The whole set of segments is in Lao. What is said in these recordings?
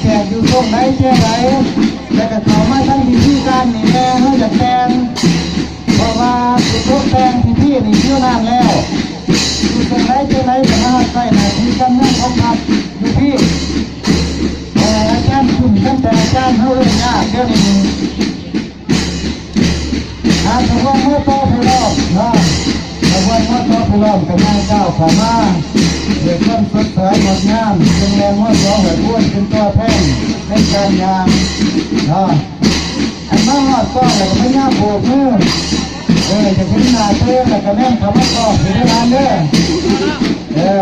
ແຕ່ງຢູ່ຊ່ວງໃດແຈໃດ ແລ້ວກໍເຂົ້າມາທາງພິທີການນີ້ແດ່ ເຮົາຢາກແຕ່ງ ເພາະວ່າຊິຕົກແຕ່ງພິທີນີ້ຢູ່ນານແລ້ວ ຢູ່ຊ່ວງໃດແຈໃດກໍມາຮັບໃຊ້ໜ້າທີ່ການງານຂອງພັກຢູ່ພີ້ ແຕ່ອາຈານຂຶ້ນ ຕັ້ງແຕ່ອາຈານເຮົາເອີ້ນຍາກ ດຽວນີ້ ອ່າ ຂະບວນມໍຕໍ່ຜູ້ລ້ອມເນາະ ຂະບວນມໍຕໍ່ຜູ້ລ້ອມກຳລັງກ້າວເຂົ້າມາ ດ້ວຍຄວາມສົດໃສງົດງາມ ເຊິ່ງແມ່ນມໍຕໍ່ຫ້ວຍໂພນເປັນຕົວແທນໃນການຍ່າງເນາະ ອັນມາຮອດກ້ອງແລ້ວກໍພະຍາຍາມໂບກມື ເອີ ຈະເຫັນໜ້າໂຕແລ້ວກໍແນມເຂົ້າມາກ້ອງຢູ່ເດີຫຼານເດີ ເອີ.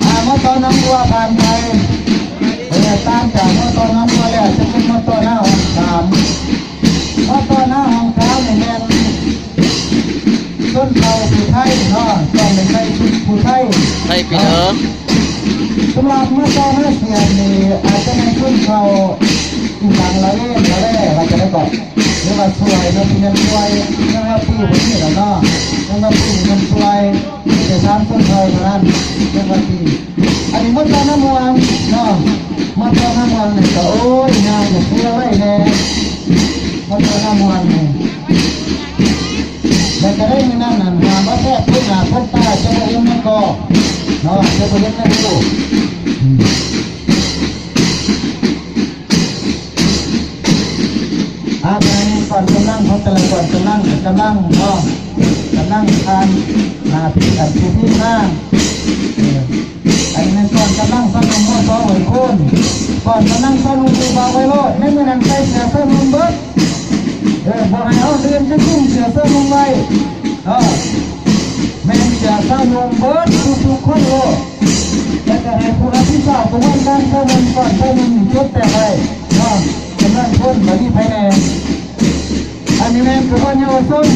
ອ່າ ມໍຕໍ່ໜອງບົວຜ່ານໄປ ເອີ ຕ່າງຈາກມໍຕໍ່ໜອງບົວແລ້ວ ຈະເປັນມໍຕໍ່ນາຫອງຂາມ ມໍຕໍ່ນາຫອງຂາມນີ້ແມ່ນຊົນເຜົ່າຜູ້ໄທເນາະ ຕ້ອງໄດ້ໃສ່ຊຸດຜູ້ໄທ ໄທປີເທີ ສຳລັບມໍຕໍ່ນາສຽນນີ້ ອາດຈະແມ່ນຊົນເຜົ່າອີສານລະເວນ ລະແວ ວ່າຈັ່ງໃດກໍ ຫຼືວ່າສວຍເນາະ ທີ່ແມ່ນສວຍ ຍັງວ່າປີບໍ່ມີແລ້ວເນາະ ຍັງວ່າປີແມ່ນສວຍ ມີແຕ່ສາມຊົນເຜົ່າເທົ່ານັ້ນ ຍັງວ່າປີ ອັນນີ້ມົດຕານາມ່ວງເນາະ ມົດຕານາມ່ວງນີ້ກໍ ໂອ້ຍ ຍ່າງກໍເສຍໄວແດ່ ມົດຕານາມ່ວງນີ້ ແລ້ວກໍໄດ້ມື້ນັ້ນຫັ້ນ ຫາມາແທບເບິ່ງໜ້າເບິ່ງຕາ ຈະບໍ່ເຫັນໃນກໍເນາະ ຈະບໍ່ເຫັນໃນຮູບ ອາ ອັນນີ້ກ່ອນກຳລັງຂອງແຕ່ລະກ່ອນກຳລັງ ກຳລັງເນາະ ກຳລັງຜ່ານໜ້າທີ່ອັນທີ່ມີມາ ເອີ ອັນນີ້ແມ່ນກ່ອນກຳລັງຊາວໜຸ່ມ ມສ ຫ້ວຍໂພນ ກ່ອນກຳລັງຊາວໜຸ່ມຢູ່ບ່າວໄວໂຣດ ໃນມື້ນັ້ນໃສ່ເສື້ອຊາວໜຸ່ມເບິດ ເອີ ບໍ່ໃຫ້ເຮົາລືມຈະກຸມເສື້ອຊາວໜຸ່ມໄວ້ ເອີ ແມ່ນເສື້ອຊາວໜຸ່ມເບິດທຸກໆຄົນໂລດ ແລ້ວກໍໃຫ້ຜູ້ຮັບຜິດຊອບຂະບວນການຊາວໜຸ່ມ ກ່ອນຊາວໜຸ່ມຈົດແຕ້ມໄວ້ເນາະ ຈຳນວນຄົນບໍ່ມີໃຜແດ່. ອັນນີ້ແມ່ນຂະບວນເຍົາວະຊົນ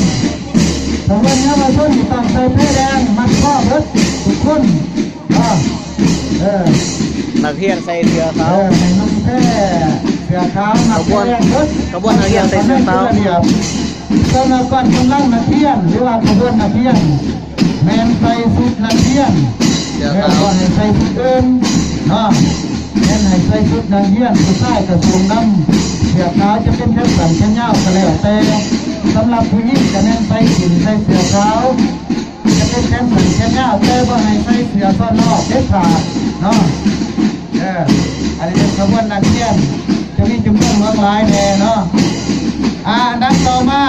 ຂະບວນເຍົາວະຊົນນີ້ຕ້ອງໃສ່ແພແດງ ມັດຄໍເບິດທຸກຄົນເນາະ ເອີ ນັກຮຽນໃສ່ເສື້ອຂາວ ເອີ ໃຫ້ນຸ່ງແພເສື້ອຂາວ ມັດແພແດງເບິດ ຂະບວນນັກຮຽນໃສ່ເສື້ອຂາວ ສ່ວນອາກອນກຳລັງນັກຮຽນ ຫຼືວ່າຂະບວນນັກຮຽນ ແມ່ນໃສ່ຊຸດນັກຮຽນ ເສື້ອຂາວ ແມ່ນບໍ່ໃຫ້ໃສ່ຊຸດອື່ນເນາະ ແມ່ນໃຫ້ໃສ່ຊຸດນັກຮຽນ ຜູ້ຊາຍກໍສົງນຳເສື້ອຂາວ ຈະເປັນແຂນສັ້ນແຂນຍາວກໍແລ້ວແຕ່ ສຳລັບຜູ້ຍິງກໍແມ່ນໃສ່ສິ້ນໃສ່ເສື້ອຂາວ ຈະເປັນແຂນສັ້ນແຂນຍາວ ແຕ່ບໍ່ໃຫ້ໃສ່ເສື້ອຊ້ອນນອກເດັດຂາດເນາະ ເອີ ອັນນີ້ເປັນຂະບວນນັກຮຽນ ຈະມີຈຳນວນຫຼວງຫຼາຍແດ່ເນາະ ອາ ອັນດັບຕໍ່ມາ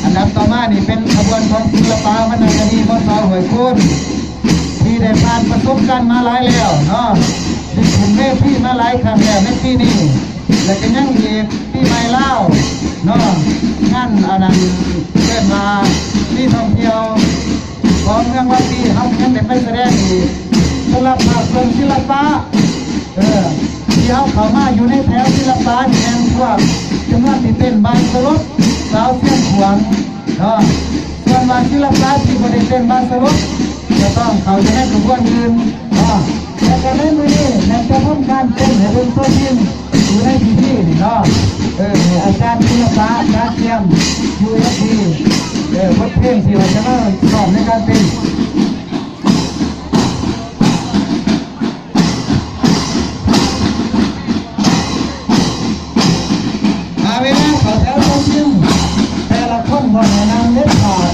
ອັນດັບຕໍ່ມານີ້ເປັນຂະບວນຂອງສິລະປະວັນນະຄະນີ ມສ ຫ້ວຍໂພນ ທີ່ໄດ້ຜ່ານປະສົບການມາຫຼາຍແລ້ວເນາະ ໄດ້ຂຶ້ນເວທີມາຫຼາຍຄັ້ງແລ້ວໃນປີນີ້ ແລະກໍຍັງອີກ ປີໃໝ່ລາວເນາະ ງານອັນນັ້ນເອີ້ນວ່າປີທ່ອງທ່ຽວຂອງເມືອງວາປີ ເຮົາຍັງໄດ້ໄປສະແດງອີກ ສຳລັບພາກສ່ວນສິລະປະ ເອີ ທີ່ເຮົາເຂົ້າມາຢູ່ໃນແຖວສິລະປະນີ້ແມ່ນພວກຈຳນວນທີ່ເຕັ້ນບາດສະຫຼົດ ສາວຊຽງຂວາງເນາະ ສ່ວນວ່າສິລະປະທີ່ບໍ່ໄດ້ເຕັ້ນບາດສະຫຼົດ ຈະຕ້ອງເຂົ້າຢູ່ໃນຂະບວນອື່ນເນາະ ແລ້ວກໍໃນມື້ນີ້ແມ່ນຈະທຳການເຕັ້ນໃຫ້ເບິ່ງຕົວຈິງຢູ່ໃນພິທີນີ້ເນາະ ເອີ ໃຫ້ອາຈານສິລະປະ ຈາກແຄມ ຢູເອັສດີ ເອີ ບົດເພງທີ່ວ່າຈະມາຊ້ອມໃນການເຕັ້ນ. ອາ ເວລາເຂົ້າແຖວເຂົ້າທີມ ແຕ່ລະຄົນບໍ່ໃຫ້ນັ່ງເດັດຂາດ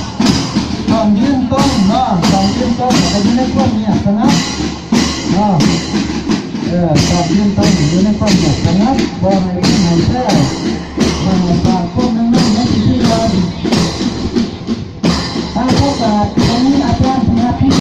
ຕ້ອງຢືນຕົງເນາະ ຕ້ອງຢືນຕົງ ແລ້ວກໍຢູ່ໃນຄວາມງຽບສະຫງັບເນາະ ເອີ ຕ້ອງຢືນຕົງ ຢູ່ໃນຄວາມງຽບສະຫງັບ ບໍ່ໃຫ້ວຽນໃຫ້ແຊວ ບໍ່ໃຫ້ປາກຄົນໜຶ່ງໃນພິທີການ. ອາ ໂອກາດ ອັນນີ້ອາຈາ